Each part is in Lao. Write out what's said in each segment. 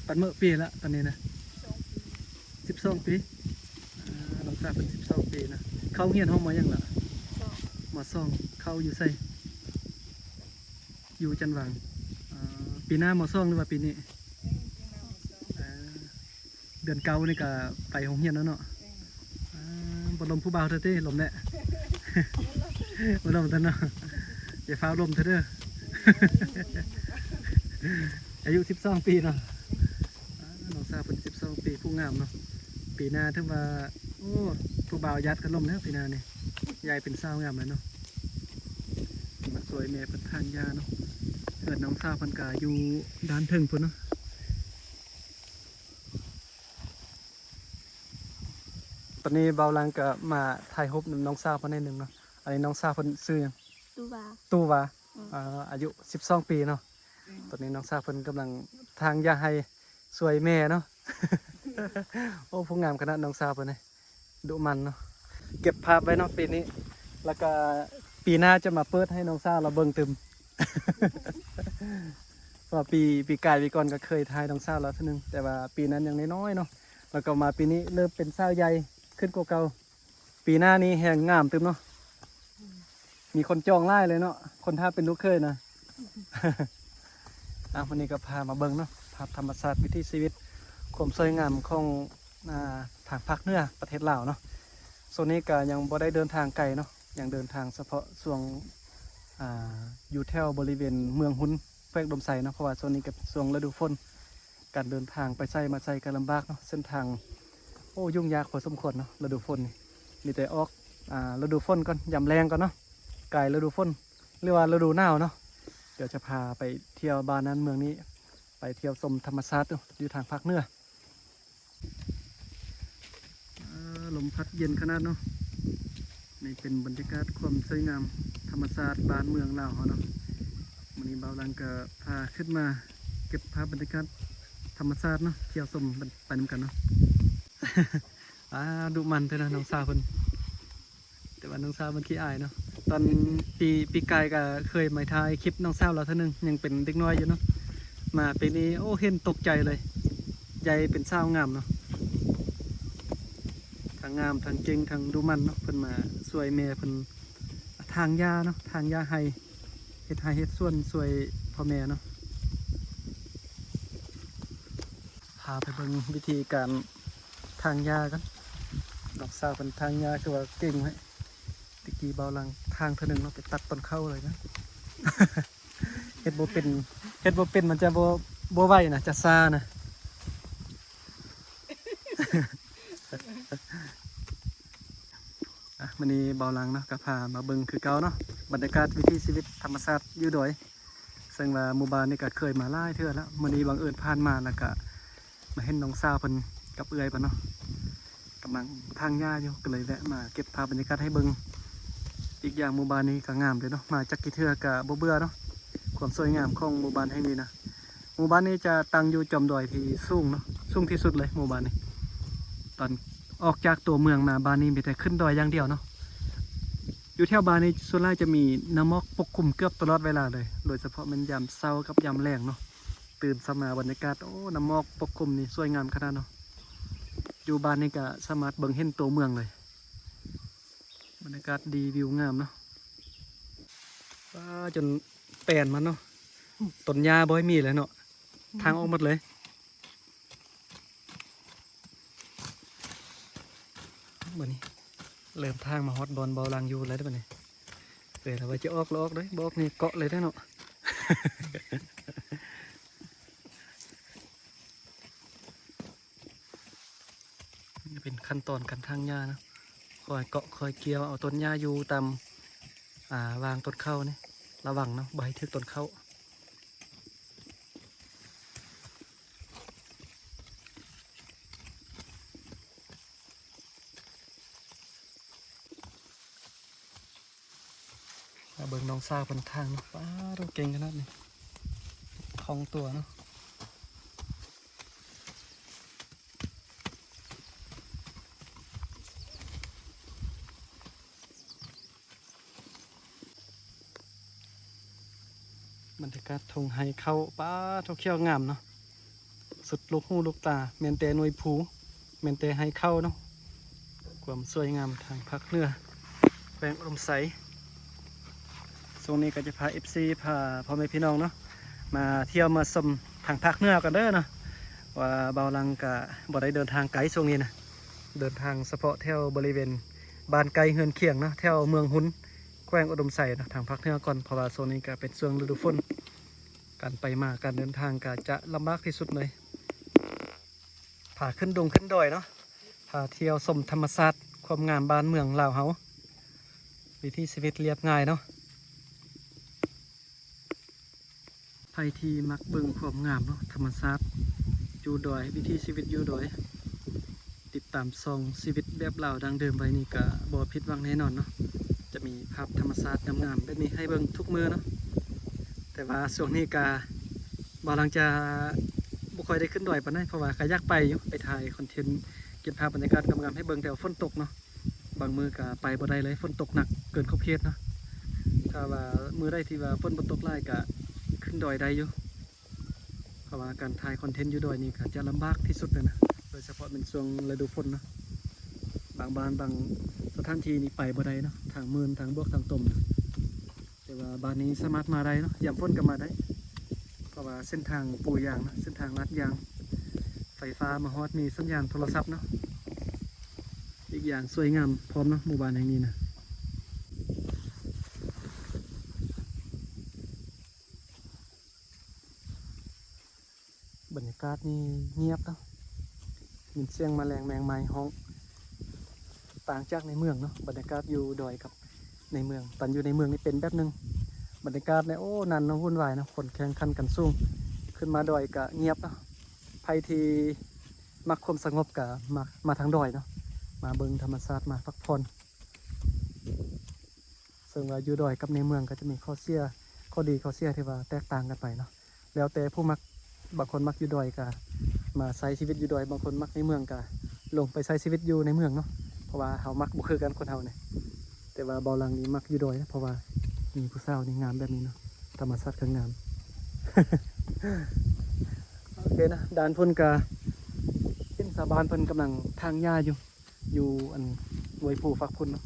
ປັນເໝີ່ປີລະຕອນນີ້ນະ? ສິບສອງປີ. ອ່າ ນ້ອງສາວເພິ່ນສິບສອງປີນະ. ເຂົ້າໂຮງຮຽນຫ້ອງ ມ.ຫຍັງລະ? ມ.ສອງ. ເຂົ້າຢູ່ໃສ? ຢູ່ຈັນຫວັງ. ອ່າ ປີໜ້າ ມ.ສອງ ຫຼືວ່າປີນີ້? ເອີ ປີໜ້າ ມ.ສອງ. ອ່າ ເດືອນເກົ້ານີ້ກະໄປໂຮງຮຽນແລ້ວເນາະ. ເອີ ອ່າ ບໍ່ລົມຜູ້ບ່າວເທື່ອຕິ? ລົມແດ່. ບໍ່ລົມເທື່ອເນາະ. ຢ່າຟ້າວລົມເທື່ອເດີ. ອາຍຸສິບສອງປີເນາະ. ອ່າ ນ້ອງສາວເພິ່ນສິບສອງປີ ຜູ້ງາມເນາະ. ປີໜ້າຖືວ່າ ໂອ້ ຜູ້ບ່າວຢາດກະລົມແລ້ວ ປີໜ້ານີ້ ຢາຍເປັນສາວງາມແລ້ວເນາະ. ມາຊ່ວຍແມ່ເພິ່ນຖາງຫຍ້າເນາະ. ເຮືອນນ້ອງສາວເພິ່ນກະຢູ່ດ້ານເທິງພຸ້ນເນາະ. ຕອນນີ້ບ່າວຫຼັງກະມາຖ່າຍຮູບນຳນ້ອງສາວເພິ່ນໜ້ອຍໜຶ່ງເນາະ. ອັນນີ້ນ້ອງສາວເພິ່ນຊື່ຫຍັງ? ຕູວາ. ຕູວາ. ອືມ ອ່າ ອາຍຸສິບສອງປີເນາະ. ອືມ ຕອນນີ້ນ້ອງສາວເພິ່ນກຳລັງຖາງຫຍ້າໄຮ່ຊ່ວຍແມ່ເນາະ. ໂອ້ ຜູ້ງາມຂະໜາດນ້ອງສາວເພິ່ນນີ້ ດຸໝັ່ນເນາະ. ເກັບພາບໄວ້ເນາະປີນີ້ ແລ້ວກະປີໜ້າຈະມາເປີດໃຫ້ນ້ອງສາວລາວເບິ່ງຕື່ມ. ເພາະວ່າປີ ປີກາຍ ປີກ່ອນກະເຄີຍຖ່າຍນ້ອງສາວລາວເທື່ອໜຶ່ງ ແຕ່ວ່າປີນັ້ນຍັງນ້ອຍໆເນາະ. ແລ້ວກະມາປີນີ້ເລີ່ມເປັນສາວໃຫຍ່ຂຶ້ນກວ່າເກົ່າ. ປີໜ້ານີ້ແຮງງາມຕື່ມເນາະ. ມີຄົນຈອງຫຼາຍເລີຍເນາະ ຄົນຖ້າເປັນລູກເຂີຍນະ. ອ່າ ມື້ນີ້ກະພາມາເບິ່ງເນາະ ພາບທຳມະຊາດ ວິຖີຊີວິດ ຄວາມສວຍງາມຂອງ ອ່າ ທາງພາກເໜືອປະເທດລາວເນາະ. ໂຊນນີ້ກະຍັງບໍ່ໄດ້ເດີນທາງໄກເນາະ ຍັງເດີນທາງສະເພາະຊ່ວງ ອ່າ ຢູ່ແຖວບໍລິເວນເມືອງຮຸນ ແຂວງອຸດົມໄຊເນາະ ເພາະວ່າຊ່ວງນີ້ກະເປັນຊ່ວງລະດູຝົນ ການເດີນທາງໄປໃສມາໃສກະລຳບາກເນາະ. ເສັ້ນທາງ ໂອ້ ຫຍຸ້ງຍາກພໍສົມຄວນເນາະ ລະດູຝົນນີ້. ມີແຕ່ອອກ ອ່າ ລະດູຝົນກ່ອນ ຍາມແລ້ງກ່ອນເນາະ ກາຍລະດູຝົນ ຫຼືວ່າລະດູໜາວເນາະ. ດຽວຈະພາໄປທ່ຽວບ້ານນັ້ນເມືອງນີ້ ໄປທ່ຽວຊົມທຳມະຊາດຢູ່ ຢູ່ທາງພາກເໜືອ. ເອີ ລົມພັດເຢັນຂະໜາດເນາະ. ນີ້ເປັນບັນຍາກາດຄວາມສວຍງາມທຳມະຊາດບ້ານເມືອງລາວເຮົາເນາະ. ມື້ນີ້ບ່າວຫຼັງກະພາຂຶ້ນມາເກັບພາບບັນຍາກາດທຳມະຊາດເນາະ ທ່ຽວຊົມໄປນຳກັນເນາະ. ອ່າ ດຸໝັ່ນແທ້ນະນ້ອງສາວເພິ່ນ. ແຕ່ວ່ານ້ອງສາວມັນຂີ້ອາຍເນາະ. ຕອນປີ ປີກາຍກະເຄີຍມາຖ່າຍຄລິບນ້ອງສາວລາວເທື່ອໜຶ່ງ ຍັງເປັນເດັກນ້ອຍຢູ່ເນາະ. ມາປີນີ້ ໂອ້ ເຫັນຕົກໃຈເລີຍ ໃຫຍ່ເປັນສາວງາມເນາະ. ທັງງາມ ທັງເກັ່ງ ທັງດຸໝັ່ນເນາະ. ເພິ່ນມາຊ່ວຍແມ່ເພິ່ນຖາງຫຍ້າເນາະ ຖາງຫຍ້າໄຮ່ ເຮັດໄຮ່ເຮັດສວນ ຊ່ວຍພໍ່ແມ່ເນາະ. ພາໄປເບິ່ງວິທີການຖາງຫຍ້າກັນ. ນ້ອງສາວເພິ່ນຖາງຫຍ້າຄືວ່າເກັ່ງເວີ້ຍ. ແຕ່ກີ້ບ່າວຫຼັງຖາງເທື່ອໜຶ່ງເນາະ ໄປຕັດຕົ້ນເຂົ້າເລີຍນະ. ເຮັດບໍ່ເປັນ ເຮັດບໍ່ເປັນມັນຈະບໍ່ ບໍ່ໄວນະ ຈະຊ້ານະ. ອ່ະ ມື້ນີ້ບ່າວຫຼັງເນາະ ກະພາມາເບິ່ງຄືເກົ່າເນາະ ບັນຍາກາດວິຖີຊີວິດທຳມະຊາດຢູ່ດອຍ. ເຊິ່ງວ່າໝູ່ບ້ານນີ້ກະເຄີຍມາຫຼາຍເທື່ອແລ້ວ ມື້ນີ້ບັງເອີນຜ່ານມາ ແລ້ວກະມາເຫັນນ້ອງສາວເພິ່ນກັບເອື້ອຍເພິ່ນເນາະ ກຳລັງຖາງຫຍ້າຢູ່ ກະເລີຍແວະມາເກັບພາບບັນຍາກາດໃຫ້ເບິ່ງ. ອີກຢ່າງໝູ່ບ້ານນີ້ກະງາມເດ້ເນາະ ມາຈັກກີ່ເທື່ອກະບໍ່ເບື່ອເນາະ ຄວາມສວຍງາມຂອງໝູ່ບ້ານແຫ່ງນີ້ນະ. ໝູ່ບ້ານນີ້ຈະຕັ້ງຢູ່ຈອມດອຍທີ່ສູງເນາະ ສູງທີ່ສຸດເລີຍໝູ່ບ້ານນີ້. ຕອນອອກຈາກຕົວເມືອງມາ ບ້ານນີ້ມີແຕ່ຂຶ້ນດອຍຢ່າງດຽວເນາະ. ຢູ່ແຖວບ້ານນີ້ສ່ວນຫຼາຍຈະມີນ້ຳໝອກປົກຄຸມເກືອບຕະຫຼອດເວລາເລີຍ ໂດຍສະເພາະແມ່ນຍາມເຊົ້າກັບຍາມແລງເນາະ. ຕື່ນເຊົ້າມາບັນຍາກາດ ໂອ້ ນ້ຳໝອກປົກຄຸມນີ້ສວຍງາມຂະໜາດເນາະ. ຢູ່ບ້ານນີ້ກະສາມາດເບິ່ງເຫັນຕົວເມືອງເລີຍ. ບັນຍາກາດດີ ວິວງາມເນາະ. ປ້າ ຈົນແປນມັນເນາະ ຕົ້ນຫຍ້າບໍ່ໃຫ້ມີເລີຍເນາະ ທາງອອກໝົດເລີຍ. ບັດນີ້ເລີ່ມທາງມາຮອດບ່ອນບ່າວຫຼັງຢູ່ແລ້ວເດ້ບັດນີ້. ເອີ ລະວ່າຈະອອກລະອອກເດ້ ບໍ່ອອກນີ້ເກາະເລີຍເດ້ເນາະ. ເປັນຂັ້ນຕອນການຖາງຫຍ້າເນາະ ຄອຍເກາະຄອຍກ່ຽວເອົາຕົ້ນຫຍ້າຢູ່ຕາມ ອ່າ ຫວ່າງຕົ້ນເຂົ້ານີ້ ລະວັງເນາະ ບໍ່ໃຫ້ຖືກຕົ້ນເຂົ້າ. ມາເບິ່ງນ້ອງສາວເພິ່ນຖາງເນາະ. ປ້າໂທ້ ເກັ່ງຂະໜາດນີ້ ຄ່ອງຕົວເນາະ. ບັນຍາກາດທົ່ງໄຮ່ເຂົ້າ ປ້າໂທ້ ຂຽວງາມເນາະ. ສຸດລູກຫູລູກຕາ ແມ່ນແຕ່ໜ່ວຍພູ ແມ່ນແຕ່ໄຮ່ເຂົ້າເນາະ. ຄວາມສວຍງາມທາງພາກເໜືອ ແຂວງອຸດົມໄຊ. ຊ່ວງນີ້ກໍຈະພາເອັຟຊີ ພາພໍ່ແມ່ພີ່ນ້ອງເນາະ ມາທ່ຽວມາຊົມທາງພາກເໜືອກັນເດີເນາະ ວ່າບ່າວຫຼັງກະບໍ່ໄດ້ເດີນທາງໄກຊ່ວງນີ້ນະ ເດີນທາງສະເພາະແຖວບໍລິເວນບ້ານໃກ້ເຮືອນຄຽງເນາະ ແຖວເມືອງຮຸນ ແຂວງອຸດົມໄຊເນາະ ທາງພາກເໜືອກ່ອນ ເພາະວ່າຊ່ວງນີ້ກະເປັນຊ່ວງລະດູຝົນ ການໄປມາການເດີນທາງກະຈະລຳບາກທີ່ສຸດເລີຍ. ພາຂຶ້ນດົງຂຶ້ນດອຍເນາະ ພາທ່ຽວຊົມທຳມະຊາດ ຄວາມງາມບ້ານເມືອງລາວເຮົາ ວິຖີຊີວິດລຽບງ່າຍເນາະ. ໃຜທີ່ມັກເບິ່ງຄວາມງາມເນາະ ທຳມະຊາດຢູ່ດອຍ ວິຖີຊີວິດຢູ່ດອຍ ຕິດຕາມຊ່ອງຊີວິດແບບລາວດັ້ງເດີມໄວ້ນີ້ກະບໍ່ຜິດຫວັງແນ່ນອນເນາະ. ຈະມີພາບທຳມະຊາດງາມໆແບບນີ້ໃຫ້ເບິ່ງທຸກມື້ເນາະ. ແຕ່ວ່າຊ່ວງນີ້ກະ ບ່າວຫຼັງຈະບໍ່ຄ່ອຍໄດ້ຂຶ້ນດອຍປານໃດ ເພາະວ່າກະຢາກໄປຢູ່ ໄປຖ່າຍຄອນເທັນ ເກັບພາບບັນຍາກາດງາມໆໃຫ້ເບິ່ງ ແຕ່ວ່າຝົນຕົກເນາະ ບາງມື້ກະໄປບໍ່ໄດ້ເລີຍ ຝົນຕົກໜັກເກີນຂອບເຂດເນາະ. ຖ້າວ່າມື້ໃດທີ່ວ່າຝົນບໍ່ຕົກຫຼາຍກະຂຶ້ນດອຍໄດ້ຢູ່ ເພາະວ່າການຖ່າຍຄອນເທັນຢູ່ດອຍນີ້ກະຈະລຳບາກທີ່ສຸດເລີຍນະ ໂດຍສະເພາະແມ່ນຊ່ວງລະດູຝົນເນາະ. ບາງບ້ານບາງສະຖານທີ່ນີ້ໄປບໍ່ໄດ້ເນາະ ທາງເມີນ ທາງບວກ ທາງຕົມນະ. ແຕ່ວ່າບ້ານນີ້ສາມາດມາໄດ້ເນາະ ຍາມຝົນກໍມາໄດ້ ເພາະວ່າເສັ້ນທາງປູຢາງເນາະ ເສັ້ນທາງລາດຢາງ ໄຟຟ້າມາຮອດ ມີສັນຍານໂທລະສັບເນາະ. ອີກຢ່າງສວຍງາມພ້ອມເນາະ ໝູ່ບ້ານແຫ່ງນີ້ນະ. ບັນຍາກາດນີ້ງຽບເນາະ ຍິນສຽງມະແລງແມງໄມ້ຮ້ອງ ຕ່າງຈາກໃນເມືອງເນາະ. ບັນຍາກາດຢູ່ດອຍກັບໃນເມືອງ ຕອນຢູ່ໃນເມືອງນີ້ເປັນແບບໜຶ່ງ ບັນຍາກາດນີ້ ໂອ້ ນັ້ນເນາະ ວຸ່ນວາຍເນາະ ຄົນແຂ່ງຂັນກັນສູງ. ຂຶ້ນມາດອຍກະງຽບເນາະ ໃຜທີ່ມັກຄວາມສະຫງົບກະມາ ມາທາງດອຍເນາະ ມາເບິ່ງທຳມະຊາດ ມາພັກຜ່ອນ. ເຊິ່ງວ່າຢູ່ດອຍກັບໃນເມືອງກໍຈະມີຂໍ້ເສຍ ຂໍ້ດີຂໍ້ເສຍທີ່ວ່າແຕກຕ່າງກັນໄປເນາະ ແລ້ວແຕ່ຜູ້ມັກ. ບາງຄົນມັກຢູ່ດອຍກໍມາໃຊ້ຊີວິດຢູ່ດອຍ ບາງຄົນມັກໃນເມືອງກໍລົງໄປໃຊ້ຊີວິດຢູ່ໃນເມືອງເນາະ ເພາະວ່າເຮົາມັກບໍ່ຄືກັນຄົນເຮົານີ້. ແຕ່ວ່າບ່າວຫຼັງນີ້ມັກຢູ່ດອຍນະ ເພາະວ່າມີຜູ້ສາວນີ້ງາມແບບນີ້ເນາະ ທຳມະຊາດກໍງາມ. ໂອເຄນະ ດ້ານພຸ້ນກໍເຫັນຊາວບ້ານເພິ່ນກຳລັງຖາງຫຍ້າຢູ່ ຢູ່ອັນຫ້ວຍພູຟາກພຸ້ນເນາະ.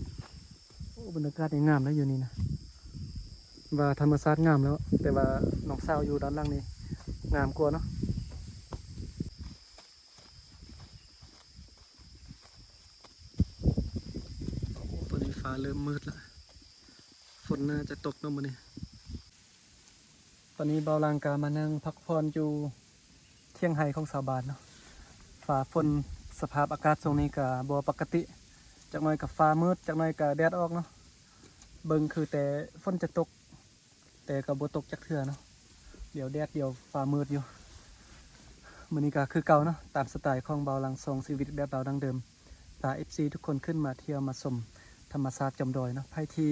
ໂອ້ ບັນຍາກາດນີ້ງາມເດ້ຢູ່ນີ້ນະ ວ່າທຳມະຊາດງາມແລ້ວ ແຕ່ວ່ານ້ອງສາວຢູ່ດ້ານຫຼັງນີ້ງາມກວ່າເນາະ. ໂອ້ ຕອນນີ້ຟ້າເລີ່ມມືດລະ ຝົນໜ້າຈະຕົກເນາະມື້ນີ້. ຕອນນີ້ບ່າວຫຼັງກະມານັ່ງພັກຜ່ອນຢູ່ທ່ຽງໄຮ່ຂອງຊາວບ້ານເນາະ. ຟ້າຝົນ ສະພາບອາກາດຊ່ວງນີ້ກະບໍ່ປົກກະຕິ ຈັກໜ້ອຍກະຟ້າມືດ ຈັກໜ້ອຍກະແດດອອກເນາະ. ເບິ່ງຄືແຕ່ຝົນຈະຕົກ ແຕ່ກະບໍ່ຕົກຈັກເທື່ອເນາະ ດຽວແດດດຽວຟ້າມືດຢູ່. ມື້ນີ້ກະຄືເກົ່າເນາະ ຕາມສະໄຕຂອງບ່າວຫຼັງ ຊ່ອງຊີວິດແບບລາວດັ້ງເດີມ ພາເອັຟຊີທຸກຄົນຂຶ້ນມາທ່ຽວມາຊົມທຳມະຊາດຈອມດອຍເນາະ. ໃຜທີ່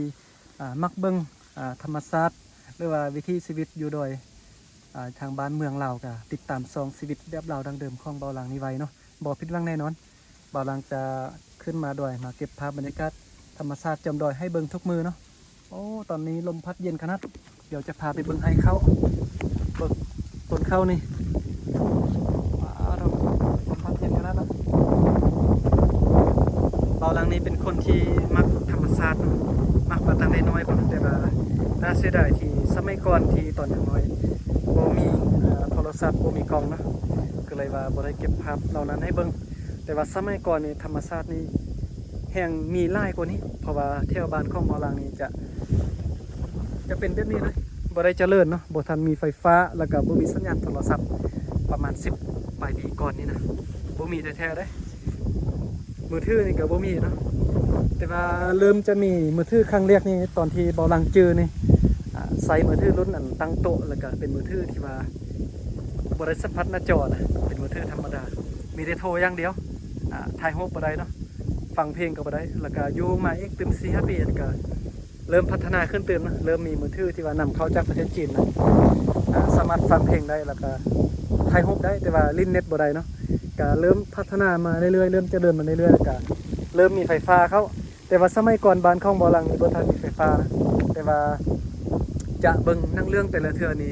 ອ່າ ມັກເບິ່ງ ອ່າ ທຳມະຊາດ ຫຼືວ່າວິຖີຊີວິດຢູ່ດອຍ ອ່າ ທາງບ້ານເມືອງລາວ ກໍຕິດຕາມຊ່ອງຊີວິດແບບລາວດັ້ງເດີມຂອງບ່າວຫຼັງນີ້ໄວ້ເນາະ ບໍ່ຜິດຫວັງແນ່ນອນ. ບ່າວຫຼັງຈະຂຶ້ນມາດອຍ ມາເກັບພາບບັນຍາກາດທຳມະຊາດຈອມດອຍໃຫ້ເບິ່ງທຸກມື້ເນາະ. ໂອ້ ຕອນນີ້ລົມພັດເຢັນຂະໜາດ ດຽວຈະພາໄປເບິ່ງໄຮ່ເຂົ້າ ເບິ່ງຕົ້ນເຂົ້ານີ້ ວ້າວ ລົມພັດເຢັນຂະໜາດເນາະ. ບ່າວຫຼັງນີ້ເປັນຄົນທີ່ມັກທຳມະຊາດເນາະ ມັກມາຕັ້ງແຕ່ນ້ອຍພຸ້ນ ແຕ່ວ່າໜ້າເສຍດາຍທີ່ສະໄໝກ່ອນທີ່ຕອນຍັງນ້ອຍບໍ່ມີ ເອີ ໂທລະສັບ ບໍ່ມີກ້ອງເນາະ ກໍເລີຍວ່າບໍ່ໄດ້ເກັບພາບເຫຼົ່ານັ້ນໃຫ້ເບິ່ງ. ແຕ່ວ່າສະໄໝກ່ອນນີ້ທຳມະຊາດນີ້ແຮ່ງມີຫຼາຍກວ່ານີ້ ເພາະວ່າແຖວບ້ານຂອງບ່າວຫຼັງນີ້ຈະ ຈະເປັນແບບນີ້ເລີຍ ບໍ່ໄດ້ຈະເລີນເນາະ ບໍ່ທັນມີໄຟຟ້າ ແລ້ວກໍບໍ່ມີສັນຍານໂທລະສັບ ປະມານສິບປາຍປີກ່ອນນີ້ນະ ບໍ່ມີແທ້ໆເດ້. ມືຖືນີ້ກໍບໍ່ມີເນາະ ແຕ່ວ່າເລີ່ມຈະມີມືຖືຄັ້ງແລກນີ້ ຕອນທີ່ບ່າວຫຼັງຈື່ນີ້ ອ່າ ໃຊ້ມືຖືລຸ້ນອັນຕັ້ງໂຕະ ແລ້ວກໍເປັນມືຖືທີ່ວ່າ ບໍ່ໄດ້ສຳຜັດໜ້າຈໍນະ ເປັນມືຖືທຳມະດາ ມີແຕ່ໂທຢ່າງດຽວ ອ່າ ຖ່າຍຮູບບໍ່ໄດ້ເນາະ ຟັງເພງກໍບໍ່ໄດ້. ແລ້ວກໍຢູ່ມາອີກຕື່ມສີ່ຫ້າປີ ແລ້ວກໍເລີ່ມພັດທະນາຂຶ້ນຕື່ມເນາະ ເລີ່ມມີມືຖືທີ່ວ່ານຳເຂົ້າຈາກປະເທດຈີນນະ ອ່າ ສາມາດຟັງເພງໄດ້ ແລ້ວກໍຖ່າຍຮູບໄດ້ ແຕ່ວ່າຫຼິ້ນເນັດບໍ່ໄດ້ເນາະ. ກໍເລີ່ມພັດທະນາມາເລື້ອຍໆ ເລີ່ມຈະເລີນມາເລື້ອຍໆ ແລ້ວກໍເລີ່ມມີໄຟຟ້າເຂົ້າ. ແຕ່ວ່າສະໄໝກ່ອນບ້ານຂອງບ່າວຫຼັງນີ້ບໍ່ທັນມີໄຟຟ້ານະ ແຕ່ວ່າຈະເບິ່ງໜັງເລື່ອງແຕ່ລະເທື່ອນີ້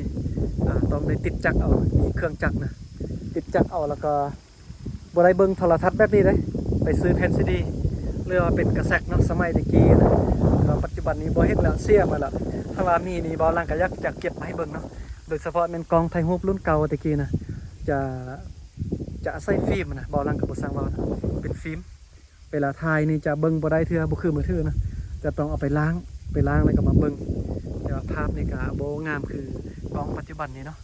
ອ່າ ຕ້ອງໄດ້ຕິດຈັກເອົາ ມີເຄື່ອງຈັກນະ ຕິ ຈັກເອົາ ແລ້ວກໍບໍ່ໄດ້ເບິ່ງໂທລະທັດແບບນີ້ເດ້ ໄປຊື້ແຜ່ນຊີດີ ຫຼືວ່າເປັນກາເຊັດເນາະ ສະໄໝແຕ່ກີ້ນະ. ແຕ່ວ່າປັດຈຸບັນນີ້ບໍ່ເຫັນແລ້ວ ເສຍໝົດແລ້ວ. ຖ້າວ່າມີນີ້ ບ່າວຫຼັງກໍຢາກຈະເກັບມາໃຫ້ເບິ່ງເນາະ ໂດຍສະເພາະແມ່ນກ້ອງຖ່າຍຮູບລຸ້ນເກົ່າແຕ່ກີ້ນະ ຈະ ຈະໃຊ້ຟິມນະ ບ່າວຫຼັງກໍບໍ່ຊ່າງເວົ້ານະ ເປັນຟິມ. ເວລາຖ່າຍນີ້ຈະເບິ່ງບໍ່ໄດ້ເທື່ອ ບໍ່ຄືມືຖືນະ ຈະຕ້ອງເອົາໄປລ້າງ ໄປລ້າງແລ້ວກໍມາເບິ່ງ. ແຕ່ວ່າພາບນີ້ກໍບໍ່ງາມຄືກ້ອງປັດຈຸບັນນີ້ເນາະ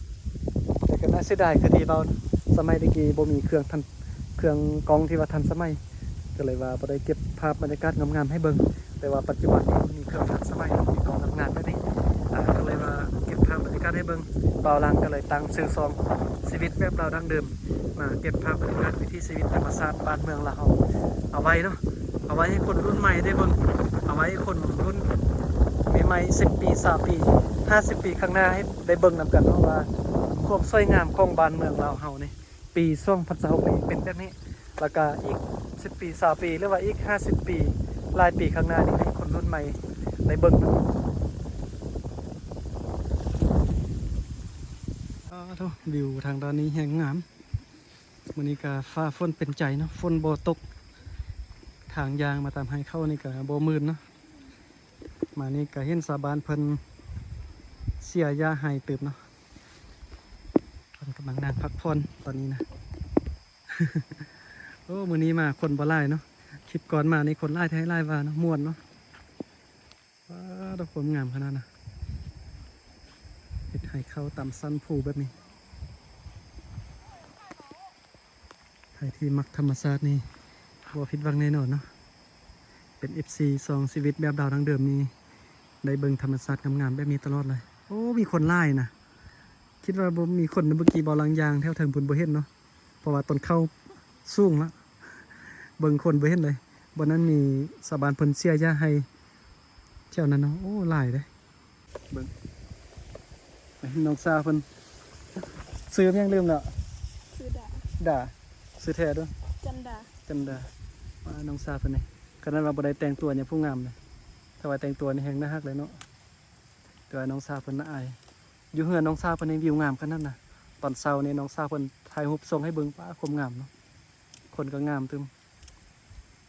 ແຕ່ກໍໜ້າເສຍດາຍ ຄືທີ່ເວົ້ານະ ສະໄໝແຕ່ກີ້ບໍ່ມີເຄື່ອງທັນ ເຄື່ອງກ້ອງທີ່ວ່າທັນສະໄໝ ກໍເລີຍວ່າບໍ່ໄດ້ເກັບພາບບັນຍາກາດງາມໆໃຫ້ເບິ່ງ. ແຕ່ວ່າປັດຈຸບັນນີ້ມີເຄື່ອງທັນສະໄໝ ມີກ້ອງງາມໆແບບນີ້ ອ່າ ກໍເລີຍວ່າເກັບພາບບັນຍາກາດໃຫ້ເບິ່ງ. ບ່າວຫຼັງກໍເລີຍຕັ້ງຊື່ຊ່ອງ ຊີວິດແບບລາວດັ້ງເດີມ ມາເກັບພາບບັນຍາກາດວິຖີຊີວິດທຳມະຊາດບ້ານເມືອງລາວເຮົາເອົາໄວ້ເນາະ ເອົາໄວ້ໃຫ້ຄົນລຸ້ນໃໝ່ໄດ້ເບິ່ງ ເອົາໄວ້ໃຫ້ຄົນລຸ້ນໃໝ່ໆ ສິບປີ ຊາວປີ ຫ້າສິບປີຂ້າງໜ້າ ໃຫ້ໄດ້ເບິ່ງນຳກັນເນາະ ວ່າຄວາມສວຍງາມຂອງບ້ານເມືອງລາວເຮົານີ້ ປີສອງພັນຊາວຫົກນີ້ເປັນແບບນີ້ ແລ້ວກະອີກສິບປີ ຊາວປີ ຫຼືວ່າອີກຫ້າສິບປີ ຫຼາຍປີຂ້າງໜ້ານີ້ ໃຫ້ຄົນລຸ້ນໃໝ່ໄດ້ເບິ່ງເນາະ. ອ້າໂທ້ ວິວທາງດ້ານນີ້ແຮ່ງງາມ. ມື້ນີ້ກະຟ້າຝົນເປັນໃຈເນາະ ຝົນບໍ່ຕົກ ທາງຍ່າງມາຕາມໄຮ່ເຂົ້ານີ້ກະບໍ່ມື່ນເນາະ. ມານີ້ກະເຫັນຊາວບ້ານເພິ່ນເສຍຫຍ້າໄຮ່ຕື່ມເນາະ ເພິ່ນກຳລັງນັ່ງພັກຜ່ອນຕອນນີ້ນະ. ໂອ້ ມື້ນີ້ມາຄົນບໍ່ຫຼາຍເນາະ ຄລິບກ່ອນມານີ້ຄົນຫຼາຍແທ້ຫຼາຍວ່າເນາະ ມ່ວນເນາະ. ວ້າ ດອກຄວາມງາມຂະໜາດນະ ເຮັດໄຮ່ເຂົ້າຕາມຊັ້ນພູແບບນີ້. ໃຜທີ່ມັກທຳມະຊາດນີ້ບໍ່ຜິດຫວັງແນ່ນອນເນາະ ເປັນເອັຟຊີຊ່ອງຊີວິດແບບລາວດັ້ງເດີມນີ້ ໄດ້ເບິ່ງທຳມະຊາດງາມໆແບບນີ້ຕະຫຼອດເລີຍ. ໂອ້ ມີຄົນຫຼາຍນະ ຄິດວ່າບໍ່ມີຄົນນະ ເມື່ອກີ້ບ່າວຫຼັງຍ່າງແຖວເທິງພຸ້ນບໍ່ເຫັນເນາະ ເພາະວ່າຕອນເຂົ້າສູງລະ ເບິ່ງຄົນບໍ່ເຫັນເລີຍ. ບ່ອນນັ້ນມີຊາວບ້ານເພິ່ນເສຍຫຍ້າໄຮ່ແຖວນັ້ນເນາະ ໂອ້ ຫຼາຍເດ້. ເບິ່ງ ເຫັນນ້ອງສາວເພິ່ນ ຊື່ຫຍັງລືມແລ້ວ ຊື່ດາ ດາ ຊື່ແທ້ເດີ້ ຈັນດາ ຈັນດາ. ວ່ານ້ອງສາວເພິ່ນນີ້ ຂະໜາດວ່າບໍ່ໄດ້ແຕ່ງຕົວຫຍັງ ຜູ້ງາມນະ ຖ້າວ່າແຕ່ງຕົວນີ້ແຮ່ງໜ້າຮັກເລີຍເນາະ. ແຕ່ວ່ານ້ອງສາວເພິ່ນໜ້າອາຍ ຢູ່ເຮືອນນ້ອງສາວເພິ່ນນີ້ວິວງາມຂະໜາດນະ. ຕອນເຊົ້ານີ້ນ້ອງສາວເພິ່ນຖ່າຍຮູບສົ່ງໃຫ້ເບິ່ງ ປ້າ ຄວາມງາມເນາະ ຄົນກໍງາມຕື່ມ.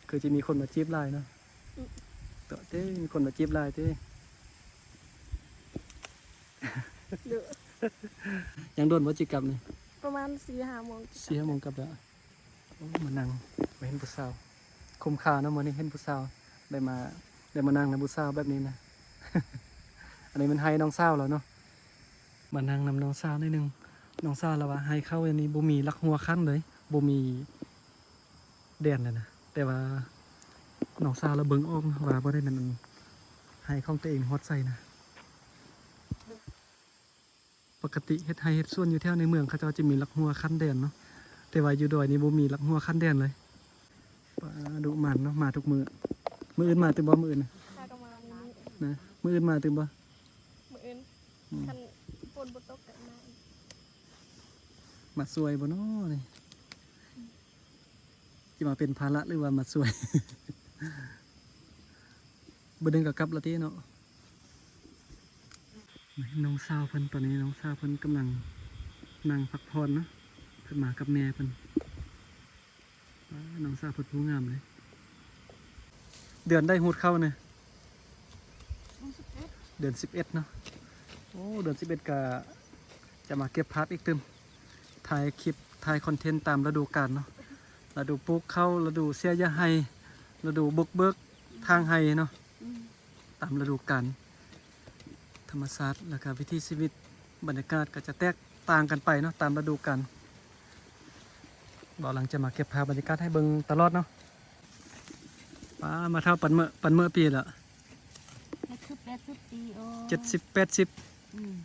ຄືຊິມີຄົນມາຈີບຫຼາຍເນາະ ອືມ ເຕາະເຕ້ ມີຄົນມາຈີບຫຼາຍເຕ້. ເດີ ຍັງດົນບໍ່ຈິກັບນີ້? ປະມານສີ່ຫ້າໂມງ ສີ່ຫ້າໂມງກັບແລ້ວ. ໂອ້ ມານັ່ງ ມາເຫັນຜູ້ສາວ ຄຸ້ມຄ່າເນາະ ມື້ນີ້ເຫັນຜູ້ສາວ ໄດ້ມາ ໄດ້ມານັ່ງນຳຜູ້ສາວແບບນີ້ນະ. ອັນນີ້ແມ່ນໄຮ່ນ້ອງສາວລາວເນາະ ມານັ່ງນຳນ້ອງສາວໜ້ອຍໜຶ່ງ. ນ້ອງສາວລາວວ່າໄຮ່ເຂົ້າອັນນີ້ບໍ່ມີຫຼັກຫົວຂັ້ນເລີຍ ບໍ່ມີ ແດນແລ້ວນະ ແຕ່ວ່ານ້ອງສາວລາວເບິ່ງອອກນະວ່າບໍ່ໄດ້ແມ່ນອັນ ໄຮ່ຂອງຕົວເອງຮອດໃສນະ. ປົກກະຕິເຮັດໄຮ່ເຮັດສວນຢູ່ແຖວໃນເມືອງ ເຂົາເຈົ້າຈະມີຫຼັກຫົວຂັ້ນແດນເນາະ ແຕ່ວ່າຢູ່ດອຍນີ້ບໍ່ມີຫຼັກຫົວຂັ້ນແດນເລີຍ. ປາ ດຸໝັ່ນເນາະ ມາທຸກມື້. ມື້ອື່ນມາຕື່ມບໍ່? ມື້ອື່ນນະ ຫາກໍມາມື້ນີ້ ນະ ມື້ອື່ນມາຕື່ມບໍ່? ມື້ອື່ນ ອືມ ຄັນຝົນບໍ່ຕົກກໍມາອີກ. ມາຊ່ວຍບໍ່ເນາະນີ້? ຊິມາເປັນພາລະ ຫຼືວ່າມາຊ່ວຍ? ບຶດໜຶ່ງກໍກັບລະຕິເນາະ. ນ້ອງສາວເພິ່ນ ຕອນນີ້ນ້ອງສາວເພິ່ນກຳລັງນັ່ງພັກຜ່ອນເນາະ ເພິ່ນມາກັບແມ່ເພິ່ນ. ວ້າ ນ້ອງສາວເພິ່ນຜູ້ງາມເລີຍ. ເດືອນໃດຮູດເຂົ້ານະ? ເດືອນສິບເອັດ ເດືອນສິບເອັດເນາະ. ໂອ້ ເດືອນສິບເອັດກະຈະມາເກັບພາບອີກຕື່ມ ຖ່າຍຄລິບ ຖ່າຍຄອນເທັນຕາມລະດູການເນາະ ລະດູປູກເຂົ້າ ລະດູເສຍຫຍ້າໄຮ່ ລະດູບຸກເບີກທາງໄຮ່ເນາະ. ອືມ ຕາມລະດູການ ທຳມະຊາດ ແລ້ວກະວິຖີຊີວິດ ບັນຍາກາດກໍຈະແຕກຕ່າງກັນໄປເນາະ ຕາມລະດູການ. ບ່າວຫຼັງຈະມາເກັບພາບບັນຍາກາດໃຫ້ເບິ່ງຕະຫຼອດເນາະ. ປ້າ ແມ່ເຖົ້າ ປານເມີ້ ປານເມີ້ປີແລ້ວ? ເຈັດສິບ ແປດສິບປີ. ໂອ້ ເຈັດສິບ ແປດສິບ. ອືມ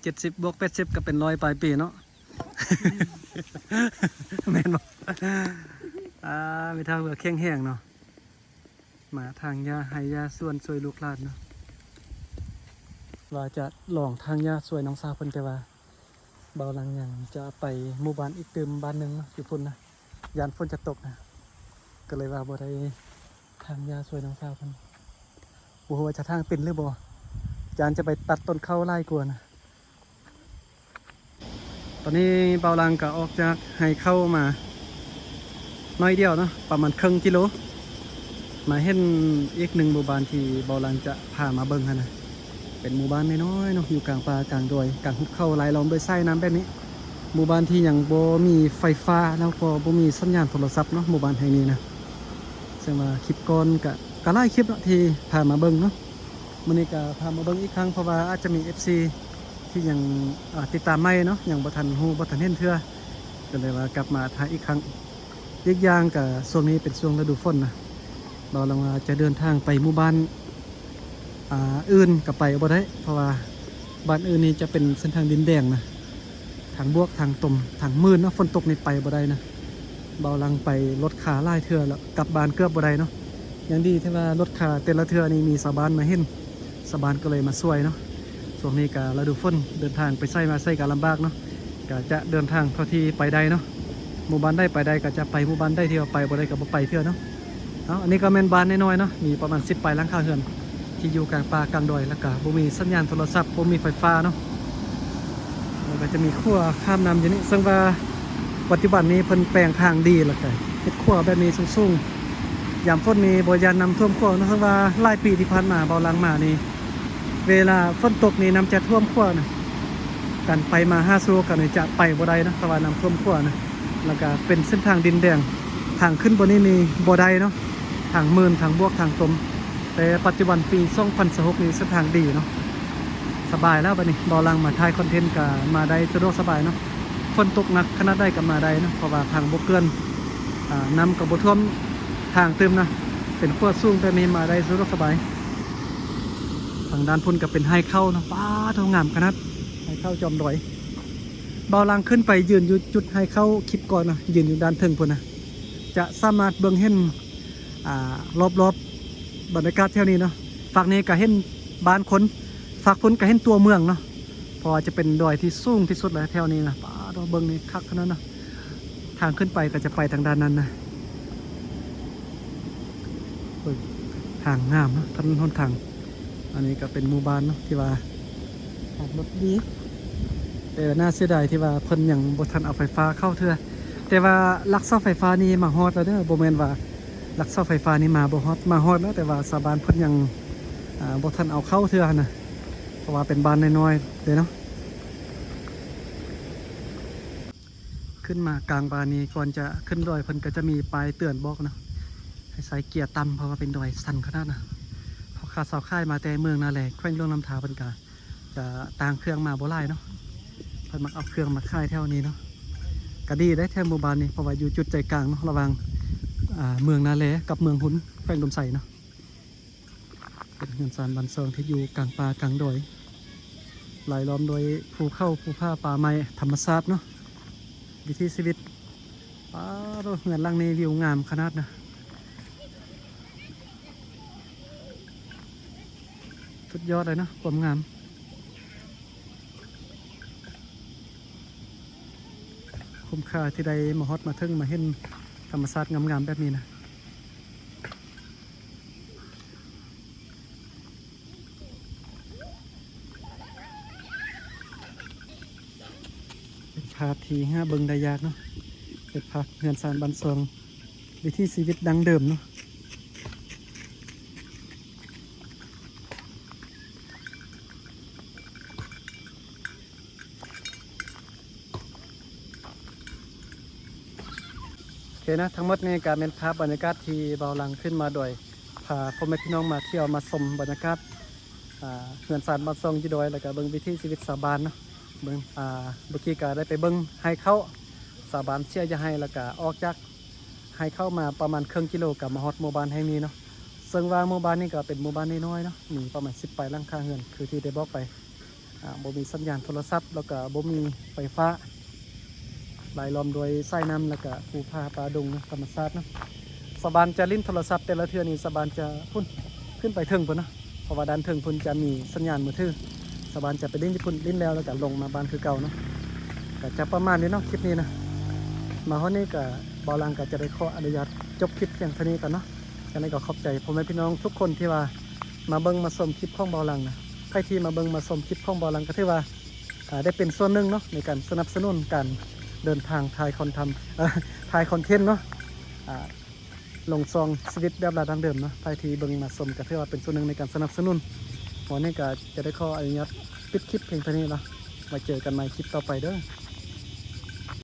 ເຈັດສິບບວກແປດສິບກໍເປັນຮ້ອຍປາຍປີເນາະ. ແມ່ນບໍ່? ອ່າ ແມ່ເຖົ້າກໍແຂງແຮງເນາະ. ມາຖາງຫຍ້າໄຮ່ຫຍ້າສວນຊ່ວຍລູກຫຼານເນາະ. ວ່າຈະລອງຖາງຫຍ້າຊ່ວຍນ້ອງສາວເພິ່ນ ແຕ່ວ່າບ່າວຫຼັງຍັງຈະໄປໝູ່ບ້ານອີກຕື່ມ ບ້ານໜຶ່ງເນາະ ຢູ່ພຸ້ນນະ ຢ້ານຝົນຈະຕົກນະ ກໍເລີຍວ່າບໍ່ໄດ້ຖາງຫຍ້າຊ່ວຍນ້ອງສາວເພິ່ນ. ບໍ່ຮູ້ວ່າຈະຖາງເປັນຫຼືບໍ່ ຢ້ານຈະໄປຕັດຕົ້ນເຂົ້າຫຼາຍກວ່ານະ. ຕອນນີ້ເບົາຫຼັງກໍອອກຈາກໄຮ່ເຂົ້າມາໜ້ອຍດຽວເນາະ ປະມານເຄິ່ງກິໂລ ມາເຫັນອີກໜຶ່ງໝູ່ບ້ານທີ່ເບົາຫຼັງຈະພາມາເບິ່ງຫັ້ນນະ. ເປັນໝູ່ບ້ານນ້ອຍໆເນາະ ຢູ່ກາງປ່າກາງດອຍ ກາງຫຸບເຂົາ ລາຍລ້ອມດ້ວຍສາຍນ້ຳແບບນີ້. ໝູ່ບ້ານທີ່ຍັງບໍ່ມີໄຟຟ້າ ແລ້ວກໍບໍ່ມີສັນຍານໂທລະສັບເນາະ ໝູ່ບ້ານແຫ່ງນີ້ນະ. ເຊິ່ງວ່າຄລິບກ່ອນກະ ກະຫຼາຍຄລິບເນາະທີ່ພາມາເບິ່ງເນາະ. ມື້ນີ້ກະພາມາເບິ່ງອີກຄັ້ງ ເພາະວ່າອາດຈະມີເອັຟຊີທີ່ຍັງ ອ່າ ຕິດຕາມໃໝ່ເນາະ ຍັງບໍ່ທັນຮູ້ ບໍ່ທັນເຫັນເທື່ອ ກໍເລີຍວ່າກັບມາຖ່າຍອີກຄັ້ງ. ອີກຢ່າງກະຊ່ວງນີ້ເປັນຊ່ວງລະດູຝົນນະ ເບົາຫຼັງວ່າຈະເດີນທາງໄປໝູ່ບ້ານ ອ່າ ອື່ນກໍໄປບໍ່ໄດ້ ເພາະວ່າບ້ານອື່ນນີ້ຈະເປັນເສັ້ນທາງດິນແດງນະ ທາງບວກ ທາງຕົມ ທາງມື່ນເນາະ ຝົນຕົກນີ້ໄປບໍ່ໄດ້ນະ. ເບົາຫຼັງໄປລົດຄາຫຼາຍເທື່ອແລ້ວ ກັບບ້ານເກືອບບໍ່ໄດ້ເນາະ. ຍັງດີທີ່ວ່າລົດຄາແຕ່ລະເທື່ອນີ້ມີຊາວບ້ານມາເຫັນ ຊາວບ້ານກໍເລີຍມາຊ່ວຍເນາະ. ຊ່ວງນີ້ກະລະດູຝົນ ເດີນທາງໄປໃສມາໃສກະລຳບາກເນາະ ກະຈະເດີນທາງເທົ່າທີ່ໄປໄດ້ເນາະ. ໝູ່ບ້ານໃດໄປໄດ້ກໍຈະໄປ ໝູ່ບ້ານໃດທີ່ວ່າໄປບໍ່ໄດ້ກໍບໍ່ໄປເທື່ອເນາະ. ເອົາ ອັນນີ້ກໍແມ່ນບ້ານນ້ອຍໆເນາະ ມີປະມານສິບປາຍຫຼັງຄາເຮືອນ ທີ່ຢູ່ກາງປ່າກາງດອຍ ແລ້ວກໍບໍ່ມີສັນຍານໂທລະສັບ ບໍ່ມີໄຟຟ້າເນາະ. ແລ້ວກໍຈະມີຂົວຂ້າມນ້ຳຢູ່ນີ້ ເຊິ່ງວ່າປັດຈຸບັນນີ້ເພິ່ນແປງທາງດີ ແລ້ວກໍເຮັດຂົວແບບນີ້ສູງໆ ຍາມຝົນນີ້ບໍ່ຢ້ານນ້ຳຖ້ວມຂົວເນາະ. ເຊິ່ງວ່າຫຼາຍປີທີ່ຜ່ານມາ ເບົາຫຼັງມານີ້ ເວລາຝົນຕົກນີ້ນ້ຳຈະຖ້ວມຂົວນະ ການໄປມາຫາສູ່ກັນນີ້ຈະໄປບໍ່ໄດ້ເນາະ ເພາະວ່ານ້ຳຖ້ວມຂົວນະ. ແລ້ວກະເປັນເສັ້ນທາງດິນແດງ ທາງຂຶ້ນບ່ອນນີ້ນີ້ບໍ່ໄດ້ເນາະ ທາງມື່ນ ທາງບວກ ທາງຕົມ. ແຕ່ປັດຈຸບັນປີສອງພັນຊາວຫົກນີ້ເສັ້ນທາງດີເນາະ ສະບາຍແລ້ວ. ບັດນີ້ເບົາຫຼັງມາຖ່າຍຄອນເທັນກະມາໄດ້ສະດວກສະບາຍເນາະ ຝົນຕົກໜັກຂະໜາດໃດກະມາໄດ້ເນາະ ເພາະວ່າທາງບໍ່ເຈື່ອນ ອ່າ ນ້ຳກໍບໍ່ຖ້ວມທາງຕື່ມນະ ເປັນຂົວສູງແບບນີ້ມາໄດ້ສະດວກສະບາຍ. ທາງດ້ານພຸ້ນກໍເປັນໄຮ່ເຂົ້າເນາະ ປາດໂທ້ ງາມຂະໜາດ ໄຮ່ເຂົ້າຈອມດອຍ. ເບົາຫຼັງຂຶ້ນໄປຢືນຢູ່ຈຸດໄຮ່ເຂົ້າຄລິບກ່ອນນະ ຢືນຢູ່ດ້ານເທິງພຸ້ນນະ ຈະສາມາດເບິ່ງເຫັນ ອ່າ ລອບໆ ບັນຍາກາດແຖວນີ້ເນາະ. ຟາກນີ້ກໍເຫັນບ້ານຄົນ ຟາກພຸ້ນກໍເຫັນຕົວເມືອງເນາະ ເພາະວ່າຈະເປັນດອຍທີ່ສູງທີ່ສຸດແລ້ວແຖວນີ້ນະ. ປາດໂທ້ ເບິ່ງນີ້ຄັກຂະໜາດນະ. ທາງຂຶ້ນໄປກໍຈະໄປທາງດ້ານນັ້ນນະ. ເບິ່ງ ທາງງາມເນາະ ຖະໜົນຫົນທາງ. ອັນນີ້ກໍເປັນໝູ່ບ້ານເນາະ ທີ່ວ່າທາງລົດດີ ແຕ່ໜ້າເສຍດາຍທີ່ວ່າເພິ່ນຍັງບໍ່ທັນເອົາໄຟຟ້າເຂົ້າເທື່ອ. ແຕ່ວ່າຫຼັກເສົາໄຟຟ້ານີ້ມາຮອດແລ້ວເດີ ບໍ່ແມ່ນວ່າຫຼັກເສົາໄຟຟ້ານີ້ມາບໍ່ຮອດ ມາຮອດແລ້ວ ແຕ່ວ່າຊາວບ້ານເພິ່ນຍັງ ອ່າ ບໍ່ທັນເອົາເຂົ້າເທື່ອຫັ້ນນະ ເພາະວ່າເປັນບ້ານນ້ອຍໆເດ້ເນາະ. ຂຶ້ນມາກາງປ່ານີ້ ກ່ອນຈະຂຶ້ນດອຍ ເພິ່ນກໍຈະມີປ້າຍເຕືອນບອກເນາະ ໃຫ້ໃສ່ເກຍຕ່ຳ ເພາະວ່າເປັນດອຍຊັນຂະໜາດນະ. ພໍ່ຄ້າຊາວຂາຍມາແຕ່ເມືອງນາແລ ແຂວງຫຼວງນ້ຳທາ ເພິ່ນກໍຈະຕ່າງເຄື່ອງມາບໍ່ຫຼາຍເນາະ ເພິ່ນມັກເອົາເຄື່ອງມາຂາຍແຖວນີ້ເນາະ. ກໍດີໄດ໋ແຖວໝູ່ບ້ານນີ້ ເພາະວ່າຢູ່ຈຸດໃຈກາງເນາະ ລະຫວ່າງ ອ່າ ເມືອງນາແລກັບເມືອງຮຸນ ແຂວງອຸດົມໄຊເນາະ. ເປັນເຮືອນຊານບ້ານຊ່ອງທີ່ຢູ່ກາງປ່າກາງດອຍ ລາຍລ້ອມດ້ວຍພູເຂົາ ພູຜາ ປ່າໄມ້ ທຳມະຊາດເນາະ ວິຖີຊີວິດ. ປາດໂທ້ ເຮືອນຫຼັງນີ້ວິວງາມຂະໜາດນະ ສຸດຍອດເລີຍເນາະ ຄວາມງາມ. ຄຸ້ມຄ່າທີ່ໄດ້ມາຮອດມາເຖິງ ມາເຫັນທຳມະຊາດງາມໆແບບນີ້ນະ. ເປັນພາບທີ່ຫາເບິ່ງໄດ້ຍາກເນາະ ເປັນພາບເຮືອນຊານບ້ານຊ່ອງ ວິຖີຊີວິດດັ້ງເດີມເນາະ. ໂອເຄນະ ທັງໝົດນີ້ກະແມ່ນພາບບັນຍາກາດທີ່ເບົາຫຼັງຂຶ້ນມາດອຍ ພາພໍ່ແມ່ພີ່ນ້ອງມາທ່ຽວມາຊົມບັນຍາກາດ ອ່າ ເຮືອນຊານບ້ານຊ່ອງຢູ່ດອຍ ແລ້ວກະເບິ່ງວິຖີຊີວິດຊາວບ້ານເນາະ. ເບິ່ງ ອ່າ ເມື່ອກີ້ກະໄດ້ໄປເບິ່ງໄຮ່ເຂົ້າ ຊາວບ້ານເສຍຢາໄຮ່ ແລ້ວກະອອກຈາກໄຮ່ເຂົ້າມາປະມານເຄິ່ງກິໂລ ກະມາຮອດໝູ່ບ້ານແຫ່ງນີ້ເນາະ. ເຊິ່ງວ່າໝູ່ບ້ານນີ້ກະເປັນໝູ່ບ້ານນ້ອຍໆເນາະ ມີປະມານສິບປາຍຫຼັງຄາເຮືອນ ຄືທີ່ໄດ້ບອກໄປ. ອ່າ ບໍ່ມີສັນຍານໂທລະສັບ ແລ້ວກະບໍ່ມີໄຟຟ້າ ລາຍລ້ອມດ້ວຍສາຍນ້ຳ ແລ້ວກະພູຜາປ່າດົງເນາະ ທຳມະຊາດເນາະ. ຊາວບ້ານຈະຫຼິ້ນໂທລະສັບແຕ່ລະເທື່ອນີ້ ຊາວບ້ານຈະພຸ້ນ ຂຶ້ນໄປເທິງພຸ້ນເນາະ ເພາະວ່າດ້ານເທິງພຸ້ນຈະມີສັນຍານມືຖື ຊາວບ້ານຈະໄປຫຼິ້ນຢູ່ພຸ້ນ ຫຼິ້ນແລ້ວ ແລ້ວກະລົງມາບ້ານຄືເກົ່າເນາະ. ກະຈະປະມານນີ້ເນາະ ຄລິບນີ້ນະ ມາຮອດນີ້ກະ ເບົາຫຼັງກະຈະໄດ້ຂໍອະນຸຍາດຈົບຄລິບພຽງເທົ່ານີ້ກ່ອນເນາະ. ຈັ່ງໃດກໍຂອບໃຈພໍ່ແມ່ພີ່ນ້ອງທຸກຄົນທີ່ວ່າມາເບິ່ງມາຊົມຄລິບຂອງເບົາຫຼັງນະ. ໃຜທີ່ມາເບິ່ງມາຊົມຄລິບຂອງເບົາຫຼັງກໍຖືວ່າ ອ່າ ໄດ້ເປັນສ່ວນໜຶ່ງເນາະ ໃນການສະໜັບສະໜູນການເດີນທາງຖ່າຍຄອນທຳ ເອີ ຖ່າຍຄອນເທັນເນາະ ອ່າ ລົງຊ່ອງຊີວິດແບບລາວດັ້ງເດີມເນາະ. ໃຜທີ່ເບິ່ງມາຊົມກໍຖືວ່າເປັນສ່ວນໜຶ່ງໃນການສະໜັບສະໜູນ. ວັນນີ້ກໍຈະໄດ້ຂໍອະນຸຍາດປິດຄລິບພຽງເທົ່ານີ້ເນາະ. ໄວ້ເຈີກັນໃໝ່ຄລິບຕໍ່ໄປເດີ້.